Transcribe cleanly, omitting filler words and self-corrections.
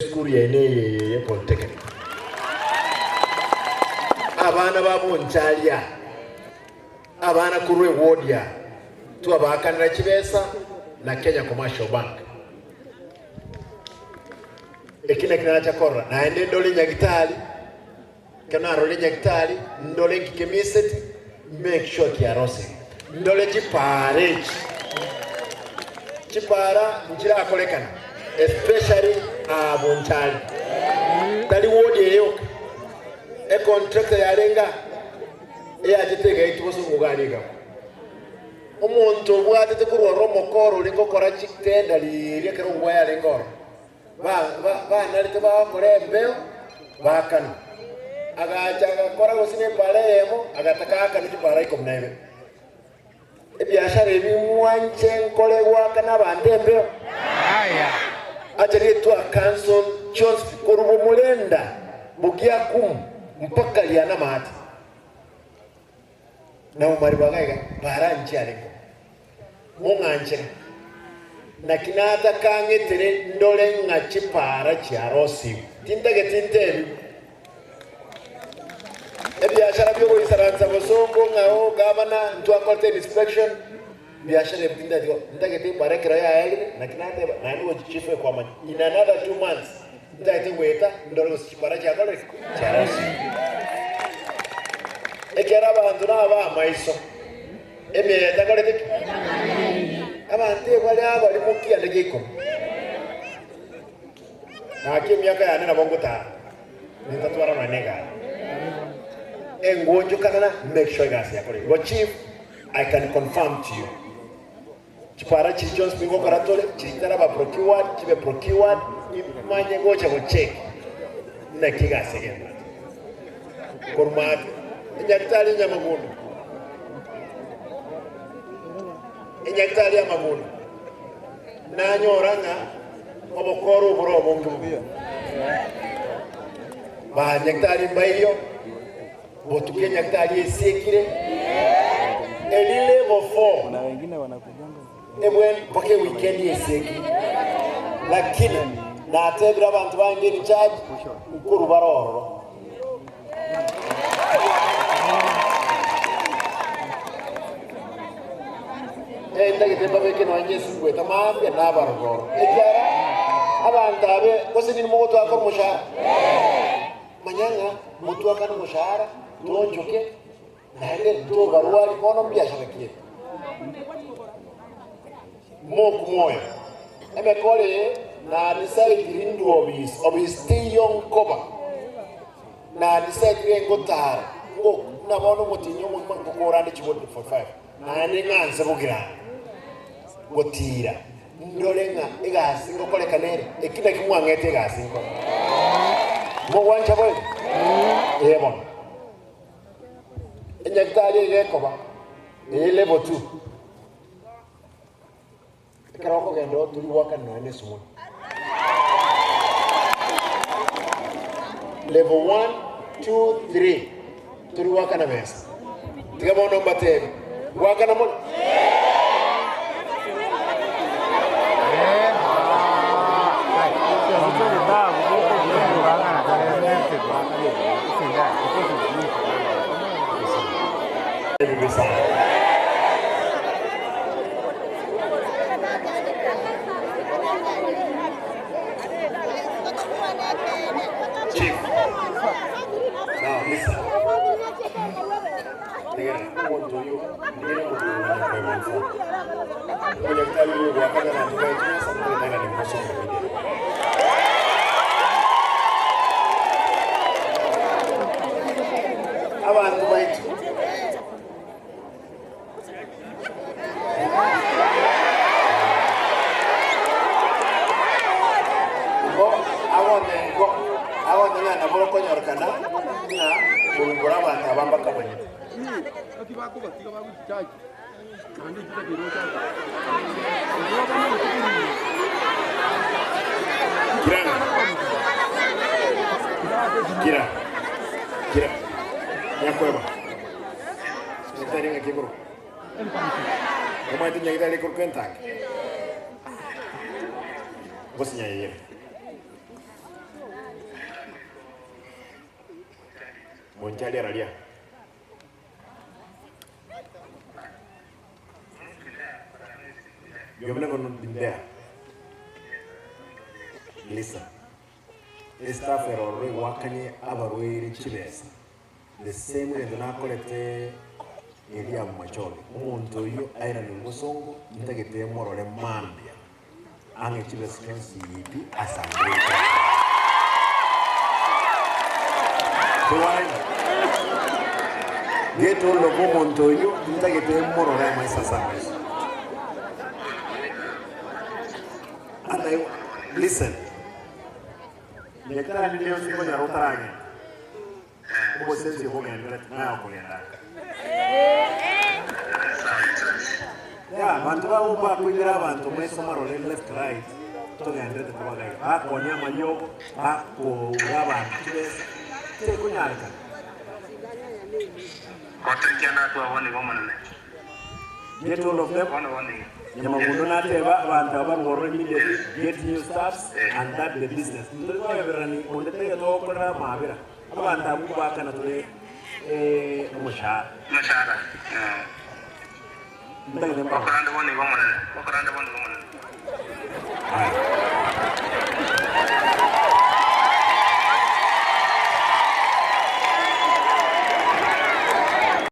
Esukuru yaino eye ye Polytechnic. Abana ba Boncharia, abana korwa eward ya twabaakanera chibesa na Kenya Commercial Bank. Eki naki nacha korora naende ndore Nyagitari, ekero narorire Nyagitari ndore nki kemiseti make sure kiarosire. Ndore chipaara echi, chipaara nchirakorekana especially aa Bonchari, tari ward eye yoka, econtractor yarenge aa eyachete egaetwa bosongo iga aria egakwa. Omonto obwatete korwa ore omokoro oria gokora chitenda riria ekero ogwa yarenge ororo. Banarete bagokora embeo, baakanwa. Agacha agakora gose nepaara eyemo, agataka aakanwe chipaara ikomi na ibere. Ebiashara ebi mwanche nkore goakana abanto embeo? Acha rietwa cancel chionsi pi korwa bomorenda bogiakumu mpaka rianamate. Na omariba iga iga baranche arenge mong'anchere, naki natakang'etere ndore ng'a chipaara chiarosigwe, tintageti ntebiwe. Ebiashara biogoisaransa bosongo ng'a oo gavana ntwakorete inspection, biashara ebi tintageti go, ntagete epaara ekero yaerire, naki nateba naende gochi chief ekwamanya in another 2 months ntagete goeta ndore gose chipaara chiakorire ki? Chiarosigwe. Ekero abanto naba amaiso. Emioyo etakorete ki? Abanto ebare abari mokianda gia ikomi. Naki emiaka yane nabo ngotara, nintatwara nonya na egari. Engonchokanana make sure egasi yakorire. Igo chief, I can confirm to you, chipara chiri chionsi pi ngokora tore, chiri chitaraba procured, chibe procured, imanye gocha gocheck naki egasi egendererete. Korwa maate, enyagitari enyamagundo, enyagitari y'amagundo, nanyora ng'a obokoro obore obonge buya. Banyagitari mbaiyo, botuko enyagitari esiekire, eri level 4 ebwen mpaka ewikendi esiekire. Lakini natebire abanto bange in charge nkorwa bare ororo. Ntagete mbabeke nonya esimi goeta mambia nabarore oro, ekiagera abanto abe gose ninwe mogotwaka omoshahara. Manya ng'a motwakane omoshahara, toonchoke, naende tobarwari bono mbiashara ki ebe? Mokumwa oyo, emekoro eye nadisaidiri ndwe obisi, obisi teiyo nkoba. Nadisaidire ngotara, ngo buna bono omotienyi omogima ngokora ande chiwodi 45, naende ng'anse bogiranga, gotiira, ndore ng'a egasi ngokoreka nere, eki nakio mwang'ete egasi nkore. Mogwancha boigo? Ee bono. Enyagitari eye ekoba eye level 2. Ekero okogenda oo tori goakana nonya ne esumuni. Level 1, 2, 3 tori goakana besa. Tiga bono mbatebi, goakana more? Ebibe sana. Chief. Now listen. Tegera, omonto oyo ndigere omonto oyo onye kwebonsa. Omonyagetari oyo ogwakana abanto baye chibesa, omonyagetari nari gosoma media. Abanto baito. Igo agonengo agonye ng'a nabo okonyorekana ng'a korumbora abanto aba mbakamanyete. Kira, kira, kira, nyakweba. Nyagetari ng'aki ekorokwa? Omanyete nyagetari ekorokwa entangi? Gose nyayeyere? Monchari araria. You have never not been there. Listen. Estaff ere ororo egwakanie abarwaire chibesa the same gento nakorete eria Macholi. Omonto oyio airane bosongo ntagete morore mambia ang'e chibesa chionsi pi asangete. Togwanaine? Get hold of omonto oyio ntagete morore amaiso ase amaiso. And I, listen. Nyagetari rinde yonsi konyara otaragenda, obosensi obogenderete naye okogenda ake. Yeah, abanto babo mbakoigera abanto maiso marore left right togenderete kobagaika bakonya amariogo bakoura abanto chibesa tekonyarekana. Gotekia natwe nigo Omonene. Get all of them. Bono bono iga. Nyamagundo nateba abanto aba barwororo immediately get new staffs and that the business. Ntori koebererani onde taiyo togokorera amabera. Abanto abwo mbakana tore omoshahara. Omoshahara, eh. Ntagete mbarore. Gokorande bono iga Omonene. Gokorande bono iga Omonene.